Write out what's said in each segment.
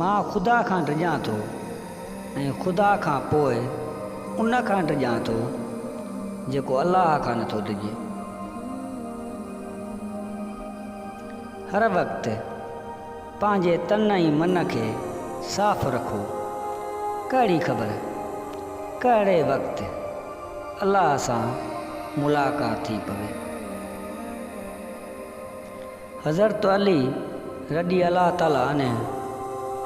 مان خدا کان ڊڄان ٿو ۽ خدا کان پوء ان کان ڊڄان ٿو جيڪو الله کان نٿو ڊڄي. هر وقت پنهنجي تن ۽ من کي صاف رکو. ڪهڙي خبر ڪهڙي وقت الله سان ملاقات ٿي پوي. حضرت علي رضي الله تعالٰي عنه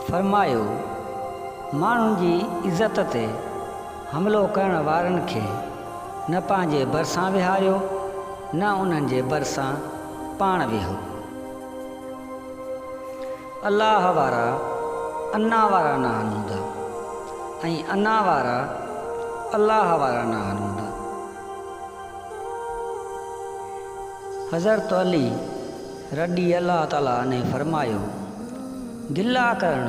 فرمايو، ماڻهن جي عزت تي حملو ڪرڻ وارن کي نه پنهنجي ڀرسان ويهاريو نه انهن جي ڀرسان پاڻ ويهو. الله وارا انا وارا ناهن هوندا ۽ انا وارا الله وارا ناهن هوندا. حضرت علي رضي الله تعالٰي عنه فرمايو، گلا ڪرڻ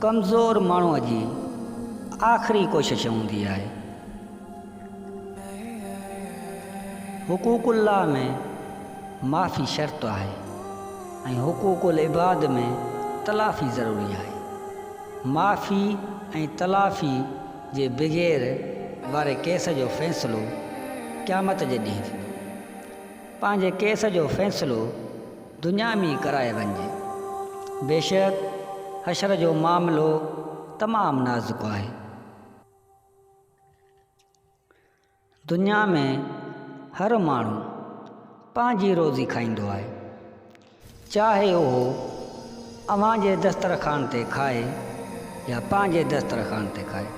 ڪمزور ماڻهوء جي آخري ڪوشش هوندي آهي. حقوق الله ۾ معافي شرط آهي ۽ حقوق العباد ۾ تلافي ضروري آهي. معافي ۽ تلافي جي بغير واري ڪيس جو فيصلو قيامت جي ڏينهن ٿيندو. پنهنجي ڪيس جو فيصلو دنيا ۾ ئي ڪرائي وڃجي. بيشڪ حشر جو معاملو تمام نازڪ آهي. دنيا ۾ هر ماڻهو پنهنجي روزي کائيندو آهي، چاهي اهو اوهان جي دسترخوان تي کائي يا پنهنجي دسترخوان تي کائي.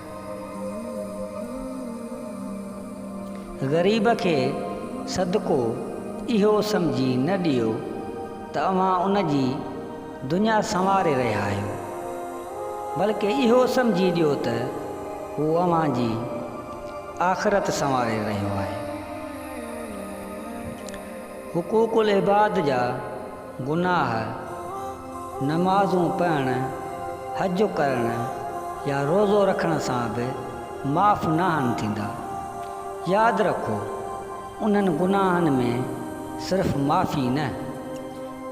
غريب کي صدقو اهو سمجهي نه ڏيو ته اوهان ان جي دنيا سنواري رهيا آهيو، بلڪه اهو سمجهي ڏيو ته هو اوهان جي آخرت سنواري رهيو آهي. حقوق العباد جا گناهه، نمازون پڙهڻ، حج ڪرڻ يا روزو رکڻ سان به معاف ناهن ٿيندا. ياد رکو انهن گناهن ۾ صرف معافي نه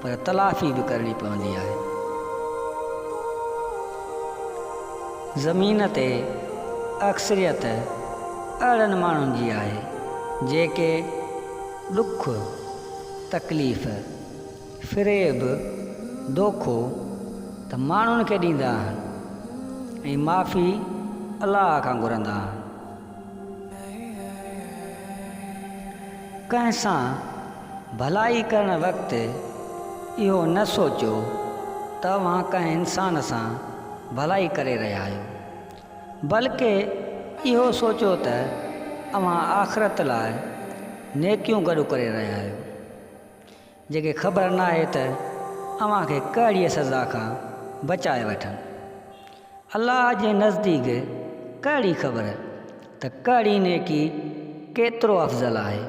پر تلافي به ڪرڻي پوندي آهي. زمين تي اڪثريت اهڙن ماڻهن جي آهي، جيڪي ڏک، تڪليف، فريب، دوکو ته ماڻهن کي ڏيندا آهن ۽ معافي الله کان گهرندا آهن. ڪنهن سان ڀلائي ڪرڻ وقت اهو نه سوچيو ته اوهان ڪنهن انسان سان ڀلائي ڪري رهيا آهيو، بلڪه اهو سوچيو ته اوهان آخرت لاء نيڪيون گڏ ڪري رهيا آهيو، جيڪي خبر ناهي ته اوهان کي ڪهڙيء سزا کان بچائي وٺن. الله جي نزديڪ ڪهڙي خبر ته ڪهڙي نيڪي ڪيترو افضل آهي.